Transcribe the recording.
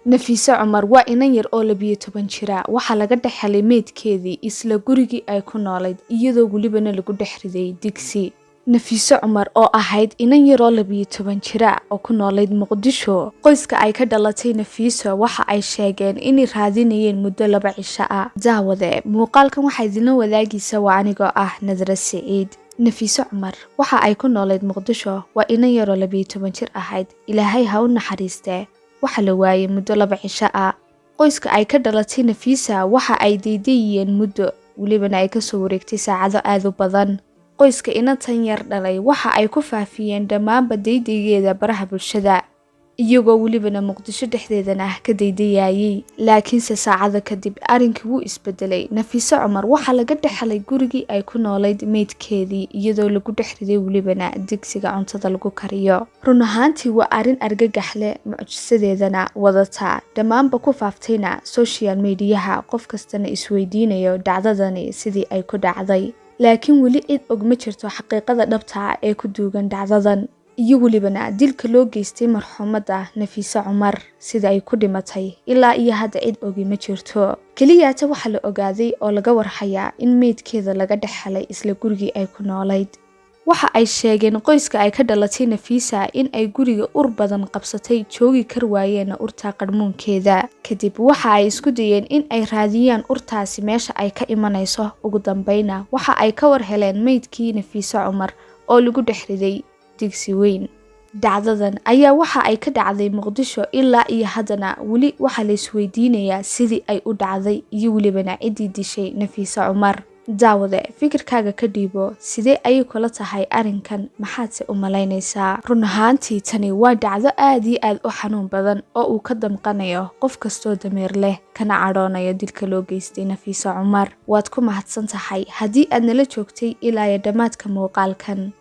Nafiise Cumar waa inan yar oo 12 jira. Waxaa laga dhex helay meydkeedii isla gurigii ay ku noolayd, iyadoo welibana lagu dhex riday digsi. Nafiise Cumar oo ahayd inan yaroo 12 jira oo ku noolayd Muqdisho. Qoyska ay ka dhalatay Nafiiso waxa ay sheegeen inay raadinayeen muddo 2 cisho ah. Daawade, muuqaalkan waxaa idinla wadaagaysa waa anigoo ah Nadra Siciid. Nafiise Cumar waxa ay ku noolayd Muqdisho, waa inan yaroo 12 jir ahayd. Ilaahay ha u naxariistee, waxa la waayay muddo 2 cisho ah. Qoyska ay ka dhalatay Nafiisa waxa ay daydayeen muddo, welibana ay kasoo wareegtay saacado aad u badan. Qoyska inantan yar dhalay waxa ay ku faafiyeen dhammaanba daydaygeeda baraha bulshada, iyagoo welibana Muqdisho dhexdeedana ah ka daydayayay. Laakiinse saacado kadib arrinkii wuu isbedelay. Nafiise Cumar waxaa laga dhex helay gurigii ay ku noolayd meydkeedii, iyadoo lagu dhex riday welibana digsiga cuntada lagu kariyo. Run ahaantii waa arrin argagax leh, mucjisadeedana wadata, dhammaanba ku faaftayna social mediaha, qof kastana isweydiinayo dhacdadani sidii ay ku dhacday. Laakiin weli cid og ma jirto xaqiiqada dhabta ah ee ku duugan dhacdadan iyo welibana dilka loo geystay marxuumadda Nafiise Cumar. Sida ay ku dhimatay ilaa iyo hadda cid ogi ma jirto. Keliyaata waxaa la ogaaday oo laga warhayaa in meydkeeda laga dhex helay isla gurigii ay ku noolayd. Waxa ay sheegeen qoyska ay ka dhalatay Nafiisa in ay guriga ur badan qabsatay, joogi kar waayeen urta qarmuunkeeda. Kadib waxa ay isku dayeen in ay raadiyaan urtaasi meesha ay ka imanayso. Ugu dambeyna waxa ay ka war heleen meydkii Nafiise Cumar oo lagu dhex riday digsi weyn. Dhacdadan ayaa waxa ay ka dhacday Muqdisho, ilaa iyo haddana weli waxaa la isweydiinayaa sidii ay u dhacday iyo welibana ciddii dishay Nafiise Cumar. Daawade, fikirkaaga ka dhiibo, sidee ayay kula tahay arrinkan? Maxaadse u malaynaysaa? Run ahaantii tani waa dhacdo aad iyo aad u xanuun badan oo uu ka damqanayo qof kastoo dameer leh, kana cadhoonayo dilka loo geystay Nafiise Cumar. Waad ku mahadsan tahay haddii aad nala joogtay ilaa iyo dhammaadka muuqaalkan.